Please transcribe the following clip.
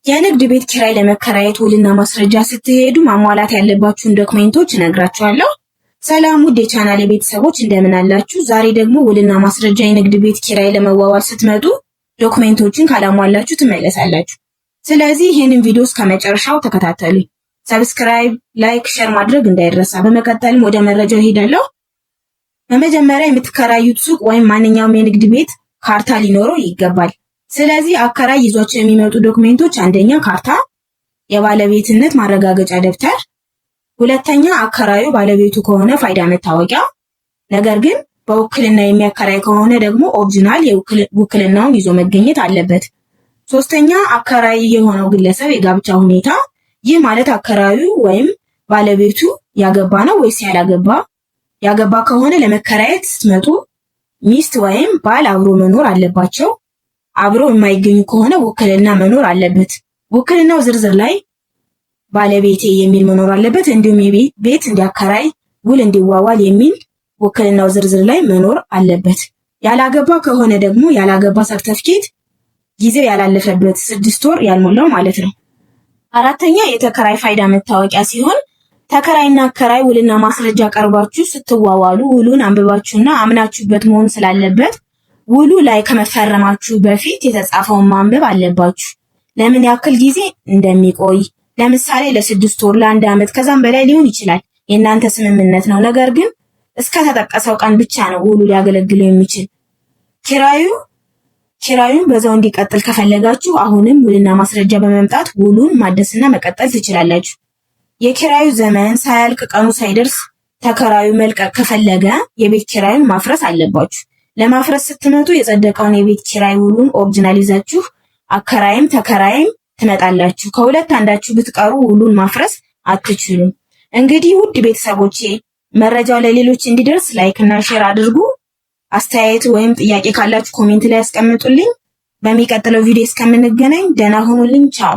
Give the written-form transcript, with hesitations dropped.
የንግድ ቤት ኪራይ ለመከራየት ውልና ማስረጃ ስትሄዱ ማሟላት ያለባችሁን ዶክሜንቶች እነግራችኋለሁ። ሰላም ውድ የቻናሌ ቤተሰቦች እንደምን አላችሁ? ዛሬ ደግሞ ውልና ማስረጃ የንግድ ቤት ኪራይ ለመዋዋል ስትመጡ ዶክሜንቶችን ካላሟላችሁ ትመለሳላችሁ። ስለዚህ ይህንን ቪዲዮ እስከ መጨረሻው ተከታተሉ። Subscribe፣ like፣ share ማድረግ እንዳይረሳ። በመቀጠልም ወደ መረጃው እሄዳለሁ። በመጀመሪያ የምትከራዩት ሱቅ ወይም ማንኛውም የንግድ ቤት ካርታ ሊኖረው ይገባል። ስለዚህ አከራይ ይዟቸው የሚመጡ ዶክሜንቶች አንደኛ ካርታ፣ የባለቤትነት ማረጋገጫ ደብተር፣ ሁለተኛ አከራዩ ባለቤቱ ከሆነ ፋይዳ መታወቂያ፣ ነገር ግን በውክልና የሚያከራይ ከሆነ ደግሞ original ውክልናውን ይዞ መገኘት አለበት። ሶስተኛ አከራይ የሆነው ግለሰብ የጋብቻ ሁኔታ፣ ይህ ማለት አከራዩ ወይም ባለቤቱ ያገባ ነው ወይስ ያላገባ፣ ያገባ ከሆነ ለመከራየት ስትመጡ ሚስት ወይም ባል አብሮ መኖር አለባቸው። አብሮ የማይገኙ ከሆነ ውክልና መኖር አለበት። ውክልናው ዝርዝር ላይ ባለቤቴ የሚል መኖር አለበት። እንዲሁም ቤት እንዲያከራይ ውል እንዲዋዋል የሚል ውክልናው ዝርዝር ላይ መኖር አለበት። ያላገባ ከሆነ ደግሞ ያላገባ ሰርተፍኬት ጊዜው ያላለፈበት 6 ወር ያልሞላው ማለት ነው። አራተኛ የተከራይ ፋይዳ መታወቂያ ሲሆን ተከራይና አከራይ ውልና ማስረጃ ቀርባችሁ ስትዋዋሉ ውሉን አንብባችሁና አምናችሁበት መሆን ስላለበት ውሉ ላይ ከመፈረማችሁ በፊት የተጻፈውን ማንበብ አለባችሁ። ለምን ያክል ጊዜ እንደሚቆይ ለምሳሌ ለ6 ወር፣ ለአንድ ዓመት ከዛም በላይ ሊሆን ይችላል። የእናንተ ስምምነት ነው። ነገር ግን እስከ ተጠቀሰው ቀን ብቻ ነው ውሉ ሊያገለግለው የሚችል። ኪራዩን በዛው እንዲቀጥል ከፈለጋችሁ አሁንም ውልና ማስረጃ በመምጣት ውሉን ማደስና መቀጠል ትችላላችሁ። የኪራዩ ዘመን ሳያልቅ ቀኑ ሳይደርስ ተከራዩ መልቀቅ ከፈለገ የቤት ኪራዩን ማፍረስ አለባችሁ። ለማፍረስ ስትመጡ የጸደቀውን የቤት ኪራይ ውሉን original ይዛችሁ አከራይም ተከራይም ትመጣላችሁ። ከሁለት አንዳችሁ ብትቀሩ ውሉን ማፍረስ አትችሉም። እንግዲህ ውድ ቤተሰቦቼ መረጃው ለሌሎች እንዲደርስ like እና share አድርጉ። አስተያየት ወይም ጥያቄ ካላችሁ comment ላይ ያስቀምጡልኝ። በሚቀጥለው ቪዲዮ እስከምንገናኝ ደህና ሁኑልኝ። ቻው።